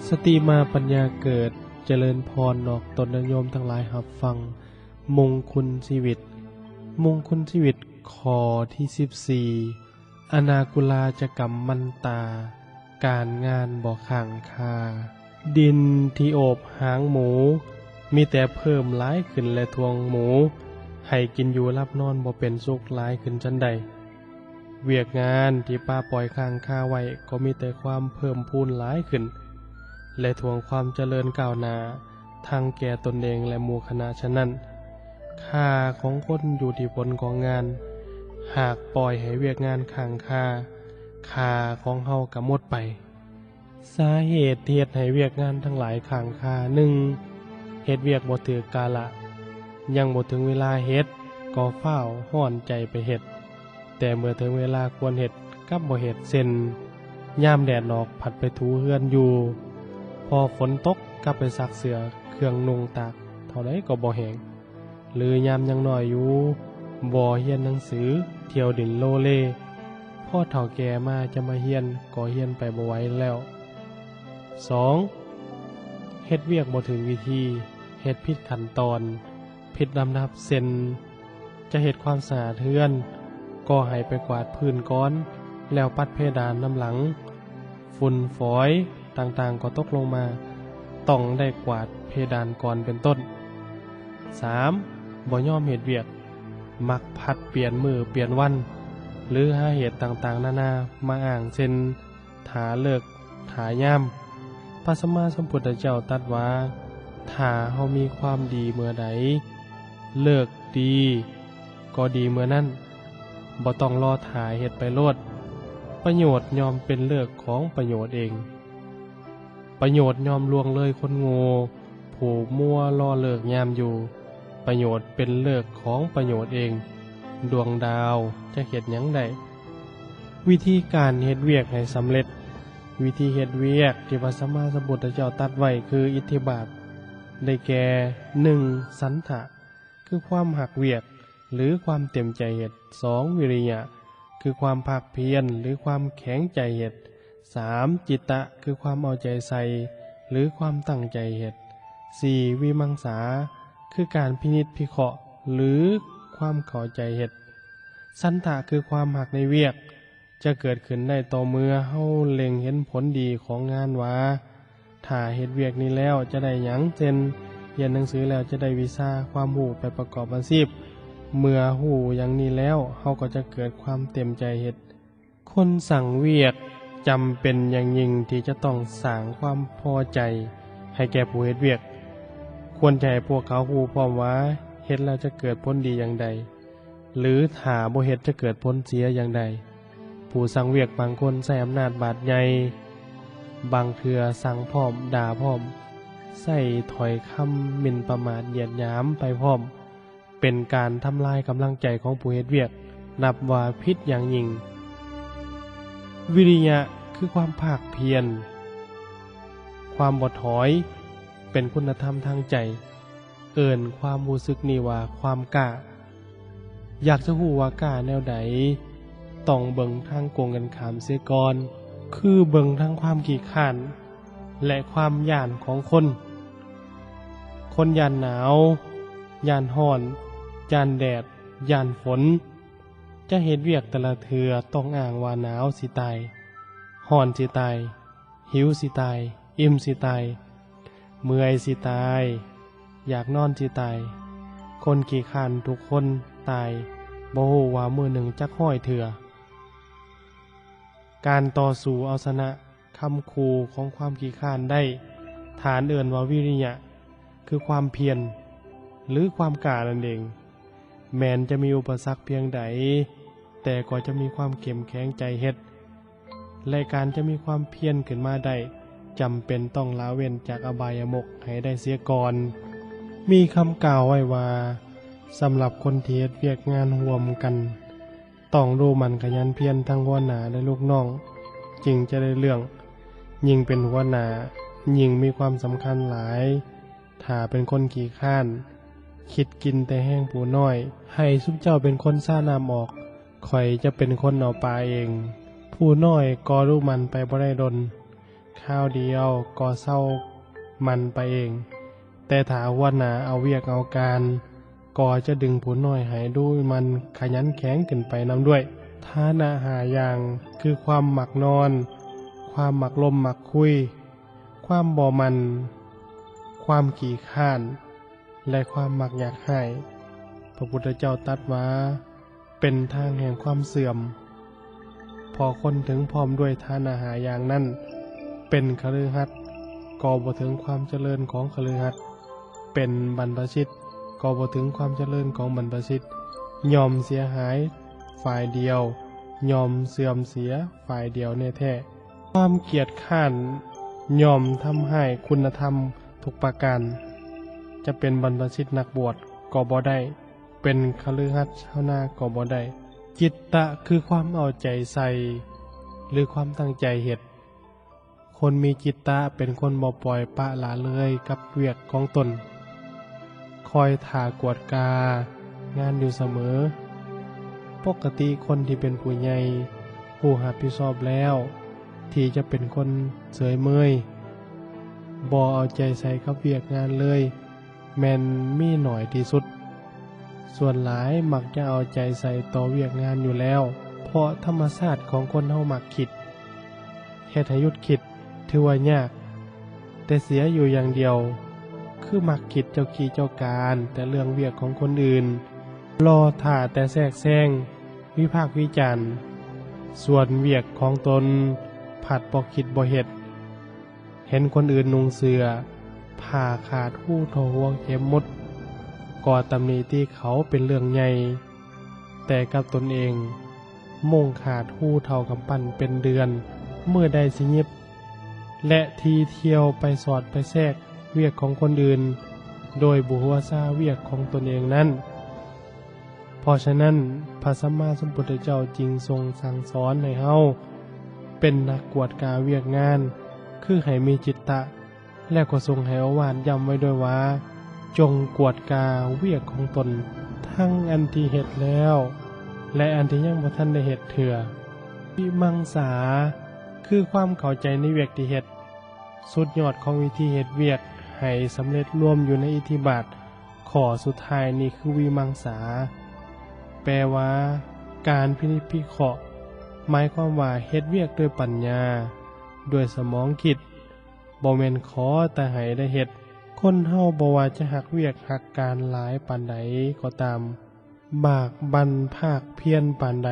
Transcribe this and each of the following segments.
ສະຕິມາປັນຍາເກີດ, ຈະເລີນພອນນອກຕົນຍາດໂຍມທັງຫຼາຍຮັບຟັງ ມົງຄຸນຊີວິດ, ມົງຄຸນຊີວິດຂໍ້ທີສິບສີ່ ອະນາກຸລາຈະກຳມັນຕາ, ການງານບໍ່ຄ້າງຄາ. ດິນທີ່ໂອບຫາງໝູ ມີແຕ່ເພີ່ມຫຼາຍຂຶ້ນ ແລະ ຖ່ວງໝູໃຫ້ກິນຢູ່ຫຼັບນອນບໍ່ເປັນສຸກຫຼາຍຂຶ້ນຊັ້ນໃດ. ວຽກງານທີ່ປະປ່ອຍຄ້າງຄາໄວ້ ກໍມີແຕ່ຄວາມເພີ່ມພູນຫຼາຍຂຶ້ນ ແລະ ຖ່ວງຄວາມຈະເລີນກ້າວໜ້າ ທັງແກ່ຕົນເອງ ແລະ ໝູ່ຄະນະ. ສະນັ້ນ ຄ່າຂອງຄົນຢູ່ທີ່ຜົນຂອງງານ, ຫາກປ່ອຍໃຫ້ວຽກງານຄ້າງຄາ, ຄ່າຂອງເຮົາກໍໝົດໄປ. ສາເຫດທີ່ເຮັດໃຫ້ວຽກງານທັງຫຼາຍຄ້າງຄາ, ໜຶ່ງ ເຮັດວຽກບໍ່ຖືກກາລະ, ຍັງບໍ່ເຖິງເວລາເຮັດກໍຟ້າວຮ້ອນໃຈໄປເຮັດ, ແຕ່ເມື່ອເຖິງເວລາຄວນເຮັດກັບບໍ່ເຮັດ, ເຊັ່ນ ຍາມແດດອອກພັດໄປຖູເຮືອນຢູ່, ພໍຝົນຕົກກັບໄປຊັກເສື້ອເຄື່ອງນຸ່ງຕາກເທົ່າໃດກໍບໍ່ແຫ້ງ. ຫຼືຍາມຍັງນ້ອຍຢູ່ ບໍ່ຮຽນໜັງສື, ທ່ຽວຫຼິ້ນໂລເລ, ພໍເຖົ້າແກ່ມາຈະມາຮຽນກໍຮຽນໄປບໍ່ໄຫວແລ້ວ. ສອງ ເຮັດວຽກບໍ່ຖືກວິທີ, ເຮັດຜິດຂັ້ນຕອນ, ຜິດລຳດັບ, ເຊັ່ນ ຈະເຮັດຄວາມສະອາດເຮືອນ ກໍໃຫ້ໄປກວາດພື້ນກ່ອນ ແລ້ວປັດເພດານນຳຫຼັງ. ຝຸ່ນຝອຍຕ່າງໆກໍຕົກລົງມາ, ຕ້ອງໄດ້ກວາດເພດານກ່ອນ ເປັນຕົ້ນ. ສາມ ບໍ່ຍອມເຮັດວຽກ, ມັກຜັດປ່ຽນມື້ປ່ຽນວັນ ຫຼືຫາເຫດຕ່າງໆນານາມາອ້າງ, ເຊັ່ນ ຖ້າເລີກ ຖ້າຍາມ. ພະສຳມາສຳພຸດທະເຈົ້າຕັດວ່າ ຖ້າເຮົາມີຄວາມດີເມື່ອໃດ, ເລີກດີກໍດີເມື່ອນັ້ນ, ບໍ່ຕ້ອງລໍຖ້າເຮັດໄປໂລດ. ປະໂຫຍດຍ່ອມເປັນເລີກຂອງປະໂຫຍດເອງ. ປະໂຫຍດຍ່ອມລ່ວງເລີຍຄົນໂງ່, ຜູ້ມົວລໍເລີກຍາມຢູ່. ປະໂຫຍດເປັນເລີກຂອງປະໂຫຍດເອງ, ດວງດາວຈະເຮັດຫຍັງໄດ້? ວິທີການເຮັດວຽກໃຫ້ສຳເລັດ. ວິທີເຮັດວຽກທີ່ພະສຳມາສຳພຸດທະເຈົ້າຕັດໄວ້ຄືອິດທິບາດ ໄດ້ແກ່ ໜຶ່ງ ສັນທະ ຄືຄວາມຮັກວຽກ ຫຼື ຄວາມເຕັມໃຈເຮັດ, ສອງ ວິລິຍະ ຄືຄວາມພາກພຽນ ຫຼື ຄວາມແຂງໃຈເຮັດ, ສາມ ຈິດຕະ ຄືຄວາມເອົາໃຈໃສ່ ຫຼື ຄວາມຕັ້ງໃຈເຮັດ, ສີ່ ວິມັງສາ ຄືການພິນິດພິເຄາະ ຫຼື ຄວາມເຂົ້າໃຈເຮັດ. ສັນທະ ຄືຄວາມຮັກໃນວຽກ ຈະເກີດຂຶ້ນໄດ້ຕໍ່ເມື່ອເຮົາເລັງເຫັນຜົນດີຂອງງານວ່າ ຖ້າເຮັດວຽກນີ້ແລ້ວຈະໄດ້ຫຍັງ, ເຊັ່ນ ຮຽນໜັງສືແລ້ວຈະໄດ້ວິຊາຄວາມຮູ້ໄປປະກອບອາຊີບ. ເມື່ອຮູ້ຢ່າງນີ້ແລ້ວ, ເຮົາກໍຈະເກີດຄວາມເຕັມໃຈເຮັດ. ຄົນສ້າງວຽກຈຳເປັນຢ່າງຍິ່ງທີ່ຈະຕ້ອງສ້າງຄວາມພໍໃຈໃຫ້ແກ່ຜູ້ເຮັດວຽກ. ຄວນຈະໃຫ້ພວກເຂົາຮູ້ພ້ອມວ່າ ເຮັດແລ້ວຈະເກີດຜົນດີຢ່າງໃດ ຫຼື ຖ້າບໍ່ເຮັດຈະເກີດຜົນເສຍຢ່າງໃດ. ຜູ້ສ້າງວຽກບາງຄົນໃຊ້ອຳນາດບາດໃຫຍ່, ບາງເທື່ອສັ່ງພ້ອມ, ດ່າພ້ອມ, ໃຊ້ຖ້ອຍຄຳໝິ່ນປະໝາດ, ຢຽດຫຍາມໄປພ້ອມ, ເປັນການທຳລາຍກຳລັງໃຈຂອງຜູ້ເຮັດວຽກ, ນັບວ່າຜິດຢ່າງຍິ່ງ. ວິລິຍະ ຄືຄວາມພາກພຽນ, ຄວາມບໍ່ຖອຍ, ເປັນຄຸນນະທຳທາງໃຈ. ເອີ້ນຄວາມຮູ້ສຶກນີ້ວ່າຄວາມກ້າ. ຢາກຈະຮູ້ວ່າກ້າແນວໃດ? ຕ້ອງເບິ່ງທາງກົງກັນຂ້າມເສຍກ່ອນ, ຄືເບິ່ງທາງຄວາມຂີ້ຄ້ານ ແລະ ຄວາມຢ້ານຂອງຄົນ. ຄົນຢ້ານໜາວ, ຢ້ານຮ້ອນ, ຢ້ານແດດ, ຢ້ານຝົນ, ຈະເຮັດວຽກແຕ່ລະເທື່ອຕ້ອງອ້າງວ່າໜາວຊິຕາຍ, ຮ້ອນຊິຕາຍ, ຫິວຊິຕາຍ, ອີ່ມຊິຕາຍ, ເມື່ອຍຊິຕາຍ, ຢາກນອນຊິຕາຍ. ຄົນຂີ້ຄ້ານທຸກຄົນຕາຍ, ບໍ່ຮູ້ວ່າມື້ໜຶ່ງຈັກຮ້ອຍເທື່ອ. ການຕໍ່ສູ້ເອົາຊະນະຄຳຂູ່ຂອງຄວາມຂີ້ຄ້ານໄດ້, ທ່ານເອີ້ນວ່າວິລິຍະ, ຄືຄວາມພຽນ ຫຼື ຄວາມກ້ານັ້ນເອງ. ແມ່ນຈະມີອຸປະສັກພຽງໃດ, ແຕ່ກໍຈະມີຄວາມເຂັ້ມແຂງໃຈເຮັດ. ແລະ ການຈະມີຄວາມພຽນຂຶ້ນມາໄດ້, ຈຳເປັນຕ້ອງລະເວັ້ນຈາກອະບາຍະມຸກໃຫ້ໄດ້ເສຍກ່ອນ. ມີຄຳກ່າວໄວ້ວ່າ, ສຳລັບຄົນທີ່ເຮັດວຽກງານຮ່ວມກັນ, ຕ້ອງດຸໝັ່ນຂະຫຍັນພຽນທັງຫົວໜ້າ ແລະ ລູກນ້ອງ, ຈຶ່ງຈະໄດ້ເລື່ອງ. ຍິ່ງເປັນຫົວໜ້າ, ຍິ່ງມີຄວາມສຳຄັນຫຼາຍ. ຖ້າເປັນຄົນຂີ້ຄ້ານ, ຄິດກິນແຕ່ແຮງຜູ້ນ້ອຍ, ໃຫ້ຊຸມເຈົ້າເປັນຄົນຊານ້ຳອອກ, ຂ້ອຍຈະເປັນຄົນເອົາປາເອງ. ຜູ້ນ້ອຍກໍດຸໝັ່ນໄປບໍ່ໄດ້ດົນ, ຄາວດຽວກໍເຊົາໝັ່ນໄປເອງ, ແຕ່ຖ້າຫົວໜ້າເອົາວຽກເອົາການ, ກໍຈະດຶງຜູ້ນ້ອຍໃຫ້ດູໝັ່ນຂະຫຍັນແຂງຂຶ້ນໄປນຳດ້ວຍ. ຖານະຫ້າຢ່າງ ຄືຄວາມມັກນອນ, ຄວາມມັກລົມມັກຄຸຍ, ຄວາມບໍ່ໝັ່ນ, ຄວາມຂີ້ຄ້ານ ແລະ ຄວາມມັກຢາກຮ້າຍ. ພະພຸດທະເຈົ້າຕັດວ່າ ເປັນທາງແຫ່ງຄວາມເສື່ອມ, ເພາະຄົນເຖິງພ້ອມດ້ວຍຖານະຫ້າຢ່າງນັ້ນ ເປັນຄະລືຫັດກໍບໍ່ເຖິງຄວາມຈະເລີນຂອງຄະລືຫັດ, ເປັນບັນພະຊິດກໍບໍ່ເຖິງຄວາມຈະເລີນຂອງບັນພະຊິດ, ຍ່ອມເສຍຫາຍຝ່າຍດຽວ, ຍ່ອມເສື່ອມເສຍຝ່າຍດຽວແນ່ແທ້. ຄວາມກຽດຄ້ານຍ່ອມທຳຮ້າຍຄຸນນະທຳທຸກປະການ, ຈະເປັນບັນພະຊິດນັກບວດກໍບໍ່ໄດ້, ເປັນຄະລືຫັດຊາວນາກໍບໍ່ໄດ້. ຈິດຕະ ຄືຄວາມເອົາໃຈໃສ່ ຫຼື ຄວາມຕັ້ງໃຈເຮັດ. ຄົນມີຈິດຕະເປັນຄົນບໍ່ປ່ອຍປະລະເລີຍກັບວຽກຂອງຕົນ, ຄອຍຖ້າກວດກາງານຢູ່ສະເໝີ. ປົກກະຕິຄົນທີ່ເປັນຜູ້ໃຫຍ່ ຜູ້ຮັບຜິດຊອບແລ້ວ ທີ່ຈະເປັນຄົນເສີຍເມີຍ, ບໍ່ເອົາໃຈໃສ່ກັບວຽກງານເລີຍ ແມ່ນມີໜ້ອຍທີ່ສຸດ. ສ່ວນຫຼາຍມັກຈະເອົາໃຈໃສ່ຕໍ່ວຽກງານຢູ່ແລ້ວ, ເພາະທຳມະຊາດຂອງຄົນເຮົາມັກຄິດ. ເຮັດໃຫ້ຢຸດຄິດຖືວ່າຍາກ, ແຕ່ເສຍຢູ່ຢ່າງດຽວ ຄືມັກຄິດເຈົ້າກີ້ເຈົ້າການແຕ່ເລື່ອງວຽກຂອງຄົນອື່ນ, ລໍຖ້າແຕ່ແຊກແຊງ, ວິພາກວິຈານ, ສ່ວນວຽກຂອງຕົນພັດບໍ່ຄິດບໍ່ເຮັດ. ເຫັນຄົນອື່ນນຸ່ງເສື້ອຜ້າຂາດຮູເທົ່າຫົວເຂັມມົດ ກໍຕຳໜິຕິເຂົາເປັນເລື່ອງໃຫຍ່, ແຕ່ກັບຕົນເອງ ມຸ້ງຂາດຮູເທົ່າກຳປັ້ນເປັນເດືອນ, ມື້ໃດຊິຫຍິບ ແລະ ທີ່ທ່ຽວໄປສອດໄປແຊກວຽກຂອງຄົນອື່ນ ໂດຍບໍ່ຮູ້ວ່າຊາວຽກຂອງຕົນເອງນັ້ນ. ເພາະສະນັ້ນ, ພະສຳມາສຳພຸດທະເຈົ້າຈຶ່ງຊົງສັ່ງສອນໃຫ້ເຮົາເປັນນັກກວດກາວຽກງານ, ຄືໃຫ້ມີຈິດຕະ, ແລະ ກໍຊົງໃຫ້ໂອວາດຢ້ຳໄວ້ດ້ວຍວ່າ, ຈົ່ງກວດກາວຽກຂອງຕົນ, ທັງອັນທີ່ເຮັດແລ້ວ ແລະ ອັນທີ່ຍັງບໍ່ທັນໄດ້ເຮັດເທື່ອ. ວິມັງສາ ຄືຄວາມເຂົ້າໃຈໃນວຽກທີ່ເຮັດ. ສຸດຍອດຂອງວິທີເຮັດວຽກໃຫ້ສຳເລັດລວມຢູ່ໃນອິດທິບາດ ຂໍ້ສຸດທ້າຍນີ້ຄືວິມັງສາ, ແປວ່າ ການພິນິດພິເຄາະ, ໝາຍຄວາມວ່າເຮັດວຽກດ້ວຍປັນຍາ, ດ້ວຍສະໝອງຄິດ, ບໍ່ແມ່ນຂໍແຕ່ໃຫ້ໄດ້ເຮັດ. ຄົນເຮົາບໍ່ວ່າຈະຮັກວຽກຮັກການຫຼາຍປານໃດກໍຕາມ, ບາກບັ່ນພາກພຽນປານໃດ,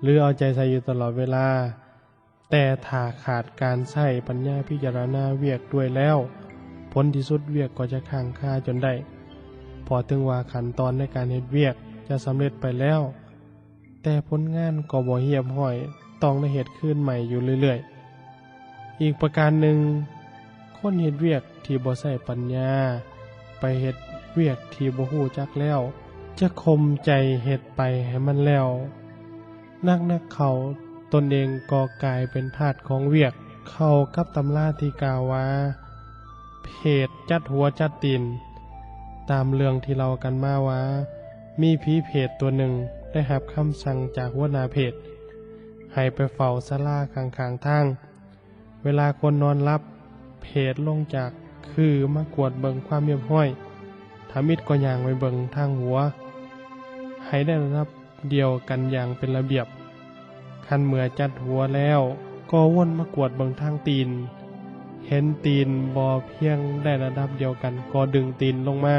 ຫຼື ເອົາໃຈໃສ່ຢູ່ຕະຫຼອດເວລາ, ແຕ່ຖ້າຂາດການໃຊ້ປັນຍາພິຈາລະນາວຽກດ້ວຍແລ້ວ, ຜົນທີ່ສຸດວຽກກໍຈະຄ້າງຄາຈົນໄດ້. ເພາະເຖິງວ່າຂັ້ນຕອນໃນການເຮັດວຽກຈະສຳເລັດໄປແລ້ວ, ແຕ່ຜົນງານກໍບໍ່ຮຽບຮ້ອຍ, ຕ້ອງໄດ້ເຮັດຄືນໃໝ່ຢູ່ເລື້ອຍໆ. ອີກປະການໜຶ່ງ, ຄົນເຮັດວຽກທີ່ບໍ່ໃຊ້ປັນຍາ ໄປເຮັດວຽກທີ່ບໍ່ຮູ້ຈັກແລ້ວ, ຈະຂົ່ມໃຈເຮັດໄປໃຫ້ມັນແລ້ວ. ໜັກໆເຂົ້າ, ຕົນເອງກໍກາຍເປັນທາດຂອງວຽກ. ເຂົ້າກັບຕຳລາທີ່ກ່າວວ່າ ເຜດຈັດຫົວຈັດຕີນ. ຕາມເລື່ອງທີ່ເລົ່າກັນມາວ່າ ມີຜີເຜດຕົວໜຶ່ງໄດ້ຮັບຄຳສັ່ງຈາກຫົວໜ້າເຜດ ໃຫ້ໄປເຝົ້າສາລາຂ້າງໆທາງ. ເວລາຄົນນອນຫຼັບ, ເຜດລົງຈາກຄືມາກວດເບິ່ງຄວາມຮຽບຮ້ອຍ, ທຳອິດກໍຍ່າງໄປເບິ່ງທາງຫົວ ໃຫ້ໄດ້ລະດັບດຽວກັນຢ່າງເປັນລະບຽບ. ຄັນເມື່ອຈັດຫົວແລ້ວ, ກໍວົນມາກວດເບິ່ງທາງຕີນ. ເຫັນຕີນບໍ່ພຽງໄດ້ລະດັບດຽວກັນ, ກໍດຶງຕີນລົງມາ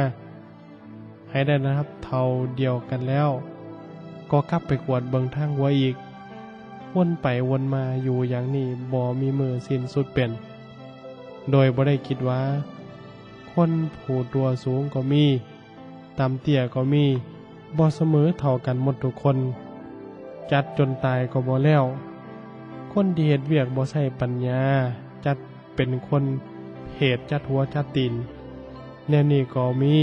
ໃຫ້ໄດ້ລະດັບເທົ່າດຽວກັນແລ້ວ, ກໍກັບໄປກວດເບິ່ງທາງຫົວອີກ, ວົນໄປວົນມາຢູ່ຢ່າງນີ້ບໍ່ມີມື້ສິ້ນສຸດເປັນ, ໂດຍບໍ່ໄດ້ຄິດວ່າ ຄົນຜູ້ຕົວສູງກໍມີ, ຕ່ຳເຕ້ຍກໍມີ, ບໍ່ສະເໝີເທົ່າກັນໝົດທຸກຄົນ, ຈັດຈົນຕາຍກໍບໍ່ແລ້ວ. ຄົນທີ່ເຮັດວຽກບໍ່ໃຊ້ປັນຍາ, ຈັດ ເປັນຄົນເຜດຈັດຫົວຈັດຕີນ ແນວນີ້ກໍມີ.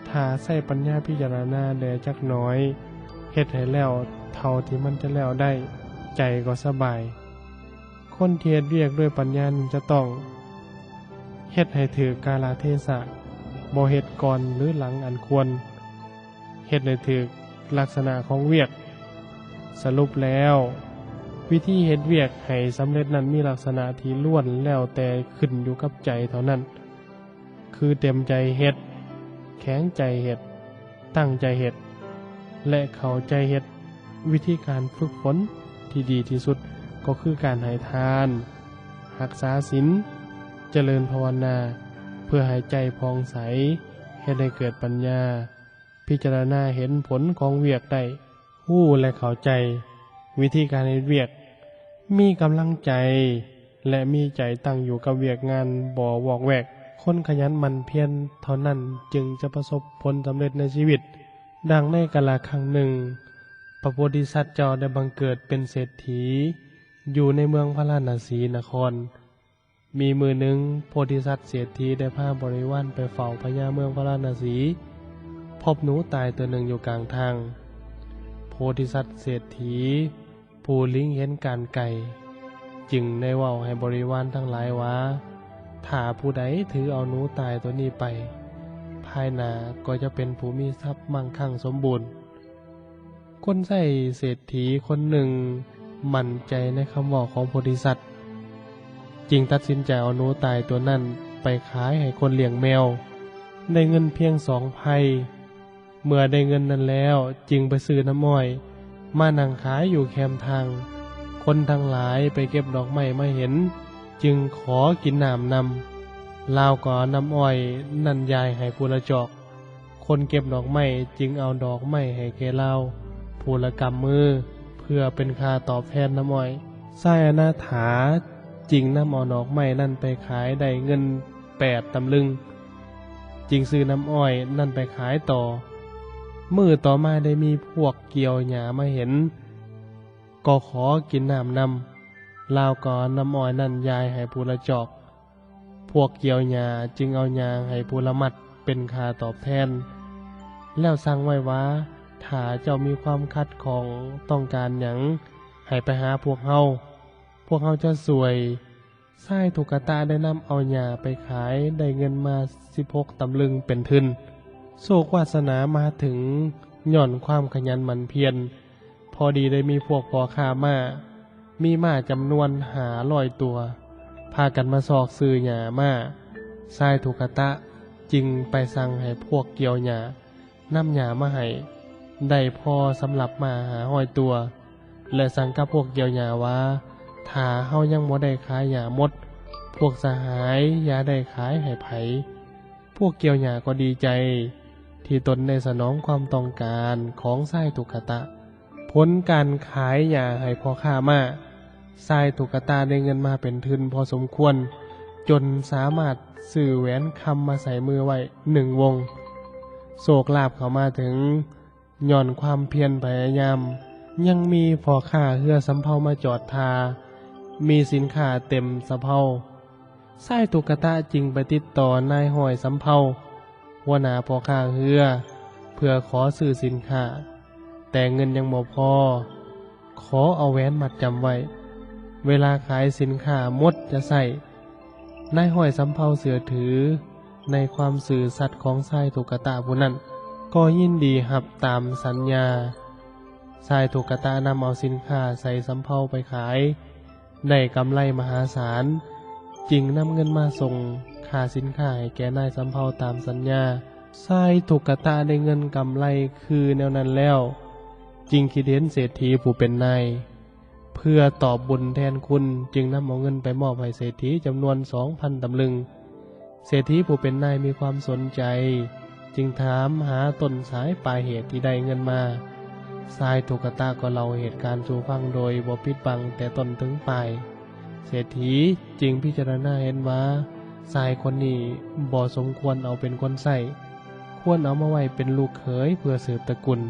ຖ້າໃຊ້ປັນຍາພິຈາລະນາແດ່ຈັກໜ້ອຍ, ເຮັດໃຫ້ແລ້ວເທົ່າທີ່ມັນຈະແລ້ວໄດ້, ໃຈກໍສະບາຍ. ຄົນທີ່ເຮັດວຽກດ້ວຍປັນຍານັ້ນຈະຕ້ອງເຮັດໃຫ້ຖືກກາລະເທສະ, ບໍ່ເຮັດກ່ອນ ຫຼື ຫຼັງອັນຄວນ. ເຮັດໃຫ້ຖືກລັກສະນະຂອງວຽກ. ສະຫຼຸບແລ້ວ, ວິທີເຮັດວຽກໃຫ້ສຳເລັດນັ້ນມີລັກສະນະທີ່ລ້ວນແລ້ວແຕ່ຂຶ້ນຢູ່ກັບໃຈເທົ່ານັ້ນ, ຄືເຕັມໃຈເຮັດ, ແຂງໃຈເຮັດ, ຕັ້ງໃຈເຮັດ ແລະ ເຂົ້າໃຈເຮັດ. ວິທີການຝຶກຝົນທີ່ດີທີ່ສຸດກໍຄືການໃຫ້ທານ, ຮັກສາສິນ, ຈະເລີນພາວະນາ ເພື່ອໃຫ້ໃຈຜ່ອງໃສ, ເຮັດໃຫ້ເກີດປັນຍາ, ພິຈາລະນາເຫັນຜົນຂອງວຽກໄດ້, ຮູ້ ແລະ ເຂົ້າໃຈ. ວິທີການເຮັດວຽກ, ມີກຳລັງໃຈ ແລະ ມີໃຈຕັ້ງຢູ່ກັບວຽກງານ, ບໍ່ວອກແວກ. ຄົນຂະຫຍັນໝັ່ນພຽນເທົ່ານັ້ນຈຶ່ງຈະປະສົບຜົນສຳເລັດໃນຊີວິດ. ດັ່ງໃນກາລະຄັ້ງໜຶ່ງ, ພະໂພທິສັດເຈົ້າໄດ້ບັງເກີດເປັນເສດຖີຢູ່ໃນເມືອງພາລານະສີນະຄອນ. ມີມື້ໜຶ່ງ, ໂພທິສັດເສດຖີໄດ້ພາບໍລິວານໄປເຝົ້າພະຍາເມືອງພາລານະສີ, ພົບໜູຕາຍຕົວໜຶ່ງຢູ່ກາງທາງ. ໂພທິສັດເສດຖີ ຜູ້ລິງເຫັນການໄກ ຈຶ່ງໄດ້ເວົ້າໃຫ້ບໍລິວານທັງຫຼາຍວ່າ, ຖ້າຜູ້ໃດຖືເອົາໜູຕາຍຕົວນີ້ໄປ, ພາຍໜ້າກໍຈະເປັນຜູ້ມີຊັບມັ່ງຄັ່ງສົມບູນ. ຄົນໃຊ້ເສດຖີຄົນໜຶ່ງໝັ້ນໃຈໃນຄຳເວົ້າຂອງໂພທິສັດ, ຈຶ່ງຕັດສິນໃຈເອົາໜູຕາຍຕົວນັ້ນໄປຂາຍໃຫ້ຄົນລ້ຽງແມວ, ໄດ້ເງິນພຽງສອງໄພ. ເມື່ອໄດ້ເງິນນັ້ນແລ້ວ, ຈຶ່ງໄປຊື້ນ້ຳອ້ອຍມານັ່ງຂາຍຢູ່ແຄມທາງ. ຄົນທັງຫຼາຍໄປເກັບດອກໄມ້ມາເຫັນ, ຈຶ່ງຂໍກິນນ້ຳນຳ. ລາວກໍເອົານ້ຳອ້ອຍນັ້ນຢາຍໃຫ້ຜູ້ລະຈອກ. ຄົນເກັບດອກໄມ້ຈຶ່ງເອົາດອກໄມ້ໃຫ້ແກ່ລາວຜູ້ລະກຳມື ເພື່ອເປັນຄ່າຕອບແທນນ້ຳອ້ອຍ. ຊາຍອະນາຖາຈຶ່ງນຳເອົາດອກໄມ້ນັ້ນໄປຂາຍໄດ້ເງິນແປດຕຳລຶງ, ຈຶ່ງຊື້ນ້ຳອ້ອຍນັ້ນໄປຂາຍຕໍ່. ມື້ຕໍ່ມາໄດ້ມີພວກກ່ຽວຫຍ້າມາເຫັນ, ກໍຂໍກິນນ້ຳນຳ. ລາວກໍເອົານ້ຳອ້ອຍນັ້ນຢາຍໃຫ້ຜູ້ລະຈອກ. ພວກກ່ຽວຫຍ້າຈຶ່ງເອົາຫຍ້າໃຫ້ຜູ້ລະມັດເປັນຄ່າຕອບແທນ, ແລ້ວສັ່ງໄວ້ວ່າ, ຖ້າເຈົ້າມີຄວາມຂັດຂ້ອງຕ້ອງການຫຍັງ, ໃຫ້ໄປຫາພວກເຮົາ, ພວກເຮົາຈະຊ່ວຍ. ຊາຍທຸກກະຕະໄດ້ນຳເອົາຫຍ້າໄປຂາຍໄດ້ເງິນມາສິບຫົກຕຳລຶງເປັນທຶນ. ໂຊກວາດສະໜາມາເຖິງຍ້ອນຄວາມຂະຫຍັນໝັ່ນພຽນ. ພໍດີໄດ້ມີພວກພໍ່ຄ້າມ້າ ມີມ້າຈຳນວນຫ້າຮ້ອຍຕົວ ພາກັນມາຊອກຊື້ຫຍ້າມ້າ. ຊາຍທຸກກະຕະຈຶ່ງໄປສັ່ງໃຫ້ພວກກ່ຽວຫຍ້ານຳຫຍ້າມາໃຫ້ ໄດ້ພໍສຳລັບມ້າຫ້າຮ້ອຍຕົວ ແລະ ສັ່ງກັບພວກກ່ຽວຫຍ້າວ່າ, ຖ້າເຮົາຍັງບໍ່ໄດ້ຂາຍຫຍ້າໝົດ, ພວກສະຫາຍຢ່າໄດ້ຂາຍໃຫ້ໃຜ. ພວກກ່ຽວຫຍ້າກໍດີໃຈທີ່ຕົນໄດ້ສະໜອງຄວາມຕ້ອງການຂອງຊາຍທຸກກະຕະ. ຜົນການຂາຍຫຍ້າໃຫ້ພໍ່ຄ້າມ້າ, ຊາຍທຸກກະຕະໄດ້ເງິນມາເປັນທຶນພໍສົມຄວນ, ຈົນສາມາດຊື້ແຫວນຄຳມາໃສ່ມືໄວ້ໜຶ່ງວົງ. ໂຊກລາບເຂົ້າມາເຖິງ, ຍ້ອນຄວາມພຽນພະຍາຍາມ, ຍັງມີພໍ່ຄ້າເຮືອສຳເພົາມາຈອດທ່າ, ມີສິນຄ້າເຕັມສະເພົາ. ຊາຍທຸກກະຕະຈຶ່ງໄປຕິດຕໍ່ນາຍຮ້ອຍສຳເພົາ, ຫົວໜ້າພໍ່ຄ້າເຮືອ, ເພື່ອຂໍຊື້ສິນຄ້າ, ແຕ່ເງິນຍັງບໍ່ພໍ, ຂໍເອົາແຫວນມັດຈຳໄວ້, ເວລາຂາຍສິນຄ້າໝົດຈະໃຊ້. ນາຍຮ້ອຍສຳເພົາເຊື່ອຖືໃນຄວາມຊື່ສັດຂອງຊາຍທຸກກະຕະຜູ້ນັ້ນ, ກໍຍິນດີຮັບຕາມສັນຍາ. ຊາຍທຸກກະຕະນຳເອົາສິນຄ້າໃສ່ສຳເພົາໄປຂາຍ, ໄດ້ກຳໄລມະຫາສານ, ຈຶ່ງນຳເງິນມາສົ່ງຄ່າສິນຄ້າໃຫ້ແກ່ນາຍສຳເພົາຕາມສັນຍາ. ຊາຍທຸກກະຕະໄດ້ເງິນກຳໄລຄືແນວນັ້ນແລ້ວ, ຈຶ່ງຄິດເຫັນເສດຖີຜູ້ເປັນນາຍ. ເພື່ອຕອບບຸນແທນຄຸນ, ຈຶ່ງນຳເອົາເງິນໄປມອບໃຫ້ເສດຖີຈຳນວນສອງພັນຕຳລຶງ. ເສດຖີຜູ້ເປັນນາຍມີຄວາມສົນໃຈ, ຈຶ່ງຖາມຫາຕົ້ນສາຍປາຍເຫດທີ່ໄດ້ເງິນມາ. ຊາຍທຸກກະຕະກໍເລົ່າເຫດການສູ່ຟັງໂດຍບໍ່ປິດບັງແຕ່ຕົ້ນເຖິງປາຍ. ເສດຖີຈຶ່ງພິຈາລະນາເຫັນວ່າ ຊາຍຄົນນີ້ບໍ່ສົມຄວນເອົາເປັນຄົນໃຊ້, ຄວນເອົາມາໄວ້ເປັນລູກເຂີຍເພື່ອສືບຕະກຸນ,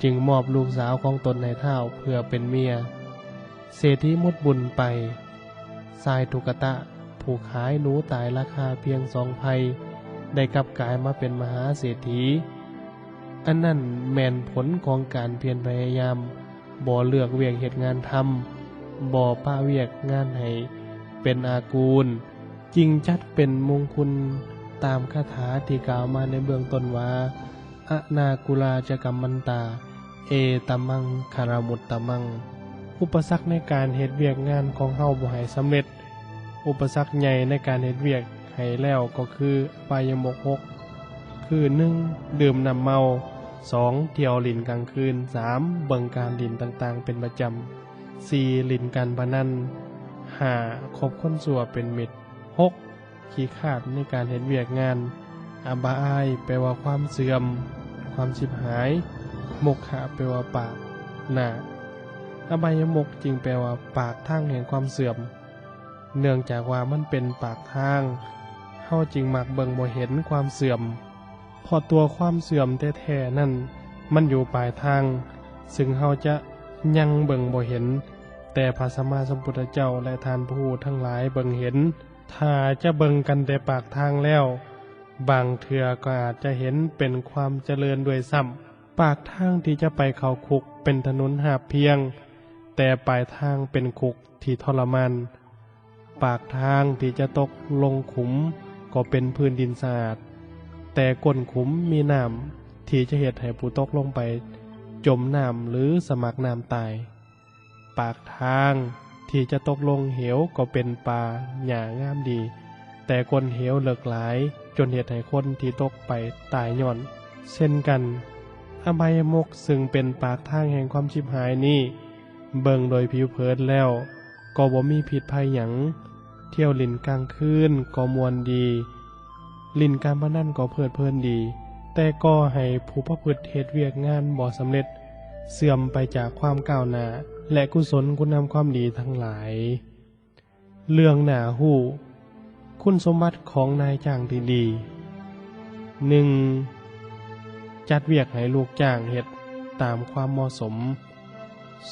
ຈຶ່ງມອບລູກສາວຂອງຕົນໃຫ້ທ້າວເພື່ອເປັນເມຍ. ເສດຖີໝົດບຸນໄປ, ຊາຍທຸກກະຕະຜູ້ຂາຍໜູຕາຍລາຄາພຽງສອງໄພ ໄດ້ກັບກາຍມາເປັນມະຫາເສດຖີ. ອັນນັ້ນແມ່ນຜົນຂອງການພຽນພະຍາຍາມ, ບໍ່ເລືອກວຽກເຮັດງານທຳ, ບໍ່ປະວຽກງານໃຫ້ເປັນອາກູນ, ຈຶ່ງຈັດເປັນມຸງຄຸນຕາມຄາຖາທີ່ກ່າວມາໃນເບື້ອງຕົ້ນວ່າ, ອະນາກູລາຈະກັມມັນຕາ, ເອຕະມັງຄາລະມຸດຕະມັງ. ອຸປະສັກໃນການເຮັດວຽກງານຂອງເຮົາບໍ່ໃຫ້ສຳເລັດ. ອຸປະສັກໃຫຍ່ໃນການເຮັດວຽກໃຫ້ແລ້ວກໍຄືອະບາຍະມຸກຫົກ ຄື ໜຶ່ງ ດື່ມນ້ຳເມົາ, ສອງ ທ່ຽວຫຼິ້ນກາງຄືນ, ສາມ ເບິ່ງການຫຼິ້ນຕ່າງໆເປັນປະຈຳ, ສີ່ ຫຼິ້ນການພະນັນ, ຫ້າ ຄົບຄົນຊົ່ວເປັນມິດ, ຫົກ ຂີ້ຄ້ານໃນການເຮັດວຽກງານ. ອະບາອາຍ ແປວ່າຄວາມເສື່ອມ, ຄວາມຊິບຫາຍ, ມຸກຄະ ແປວ່າປາກ, ໜ້າ. ອະບາຍະມຸກຈຶ່ງແປວ່າປາກທາງແຫ່ງຄວາມເສື່ອມ. ເນື່ອງຈາກວ່າມັນເປັນປາກທາງ, ເຮົາຈຶ່ງມັກເບິ່ງບໍ່ເຫັນຄວາມເສື່ອມ, ເພາະຕົວຄວາມເສື່ອມແທ້ໆນັ້ນ ມັນຢູ່ປາຍທາງ, ເຊິ່ງເຮົາຈະຍັງເບິ່ງບໍ່ເຫັນ, ແຕ່ພະສຳມາສຳພຸດທະເຈົ້າ ແລະ ທ່ານຜູ້ຮູ້ທັງຫຼາຍເບິ່ງເຫັນ. ຖ້າຈະເບິ່ງກັນແຕ່ປາກທາງແລ້ວ, ບາງເທື່ອກໍອາດຈະເຫັນເປັນຄວາມຈະເລີນດ້ວຍຊ້ຳ. ປາກທາງທີ່ຈະໄປເຂົ້າຄຸກເປັນຖະໜົນຮາບພຽງ, ແຕ່ປາຍທາງເປັນຄຸກທີ່ທໍລະມານ. ປາກທາງທີ່ຈະຕົກລົງຂຸມກໍເປັນພື້ນດິນສະອາດ, ແຕ່ກົ້ນຂຸມມີນ້ຳທີ່ຈະເຮັດໃຫ້ຜູ້ຕົກລົງໄປຈົມນ້ຳ ຫຼື ສະໝັກນ້ຳຕາຍ. ປາກທາງທີ່ຈະຕົກລົງເຫວກໍເປັນປ່າຫຍ້າງາມດີ, ແຕ່ກົ້ນເຫວເລິກຫຼາຍ ຈົນເຮັດໃຫ້ຄົນທີ່ຕົກໄປຕາຍຍ້ອນ. ເຊັ່ນກັນ, ອະບາຍະມຸກເຊິ່ງເປັນປາກທາງແຫ່ງຄວາມຊິບຫາຍນີ້, ເບິ່ງໂດຍຜິວເຜິນແລ້ວກໍບໍ່ມີພິດໄພຫຍັງ. ທ່ຽວຫຼິ້ນກາງຄືນກໍມ່ວນດີ, ຫຼິ້ນການພະນັນກໍເພີດເພີນດີ, ແຕ່ກໍ່ໃຫ້ຜູ້ປະພຶດເຮັດວຽກງານບໍ່ສຳເລັດ, ເສື່ອມໄປຈາກຄວາມກ້າວໜ້າ ແລະ ກຸສົນຄຸນງາມຄວາມດີທັງຫຼາຍ. ເລື່ອງໜ້າຮູ້, ຄຸນສົມບັດຂອງນາຍຈ້າງທີ່ດີ. ໜຶ່ງ ຈັດວຽກໃຫ້ລູກຈ້າງເຮັດຕາມຄວາມເໝາະສົມ.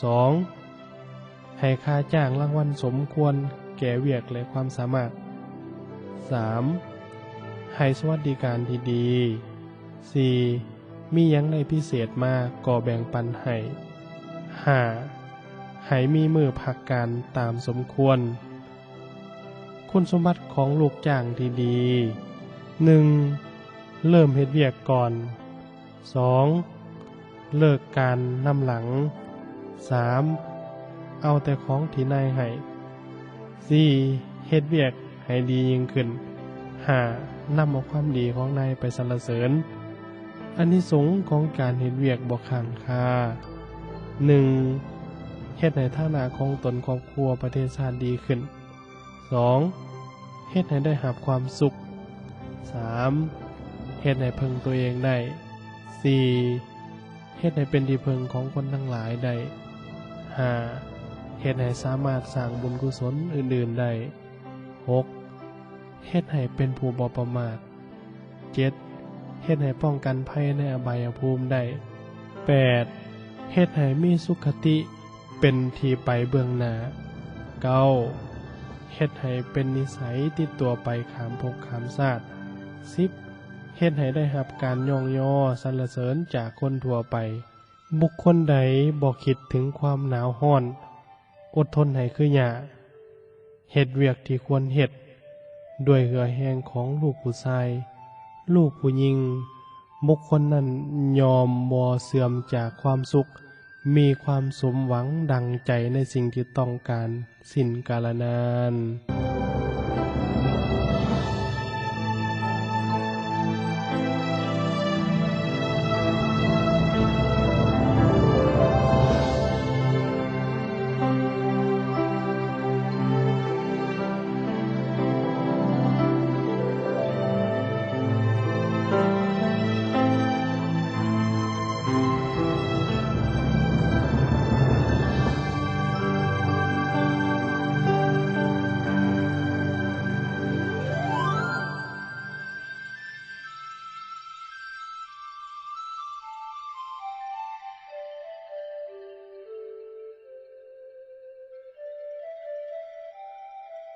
ສອງ ໃຫ້ຄ່າຈ້າງລາງວັນສົມຄວນແກ່ວຽກ ແລະ ຄວາມສາມາດ. ສາມ ໃຫ້ສະຫວັດດີການທີ່ດີ. ສີ່ ມີຫຍັງໄດ້ພິເສດມາກໍແບ່ງປັນໃຫ້. ຫ້າ ໃຫ້ມີມື້ພັກການຕາມສົມຄວນ. ຄຸນສົມບັດຂອງລູກຈ້າງທີ່ດີ. ໜຶ່ງ ເລີ່ມເຮັດວຽກກ່ອນ. ສອງ ເລີກການນຳຫຼັງ. ສາມ ເອົາແຕ່ຂອງທີ່ນາຍໃຫ້. ສີ່ ເຮັດວຽກໃຫ້ດີຍິ່ງຂຶ້ນ. ຫ້າ ນຳເອົາຄວາມດີຂອງນາຍໄປສັນລະເສີນ. ອານິສົງຂອງການເຮັດວຽກບໍ່ຄ້າງຄາ. ໜຶ່ງ ເຮັດໃຫ້ຖານະຂອງຕົນ, ຄອບຄົວ, ປະເທດຊາດດີຂຶ້ນ. ສອງ ເຮັດໃຫ້ໄດ້ຮັບຄວາມສຸກ. ສາມ ເຮັດໃຫ້ເພິ່ງຕົວເອງໄດ້. ສີ່ ເຮັດໃຫ້ເປັນທີ່ເພິ່ງຂອງຄົນທັງຫຼາຍໄດ້. ຫ້າ ເຮັດໃຫ້ສາມາດສ້າງບຸນກຸສົນອື່ນໆໄດ້. ຫົກ ເຮັດໃຫ້ເປັນຜູ້ບໍ່ປະໝາດ. ເຈັດ ເຮັດໃຫ້ປ້ອງກັນໄພໃນອະບາຍະພູມໄດ້. ແປດ ເຮັດໃຫ້ມີສຸຄະຕິເປັນທີ່ໄປເບື້ອງໜ້າ. ເກົ້າ ເຮັດໃຫ້ເປັນນິໄສຕິດຕົວໄປຂ້າມພົບຂ້າມຊາດ. ສິບ ເຮັດໃຫ້ໄດ້ຮັບການຍ້ອງຍໍສັນລະເສີນຈາກຄົນທົ່ວໄປ. ບຸກຄົນໃດບໍ່ຄິດເຖິງຄວາມໜາວຮ້ອນ, ອົດທົນໃຫ້ຄືຫຍ້າ, ເຮັດວຽກທີ່ຄວນເຮັດ ດ້ວຍເຫື່ອແຮງຂອງລູກຜູ້ຊາຍ, ລູກຜູ້ຍິງ, ບຸກຄົນນັ້ນຍ່ອມບໍ່ເສື່ອມຈາກຄວາມສຸກ, ມີຄວາມສົມຫວັງດັ່ງໃຈໃນສິ່ງທີ່ຕ້ອງການສິ້ນກາລະນານ.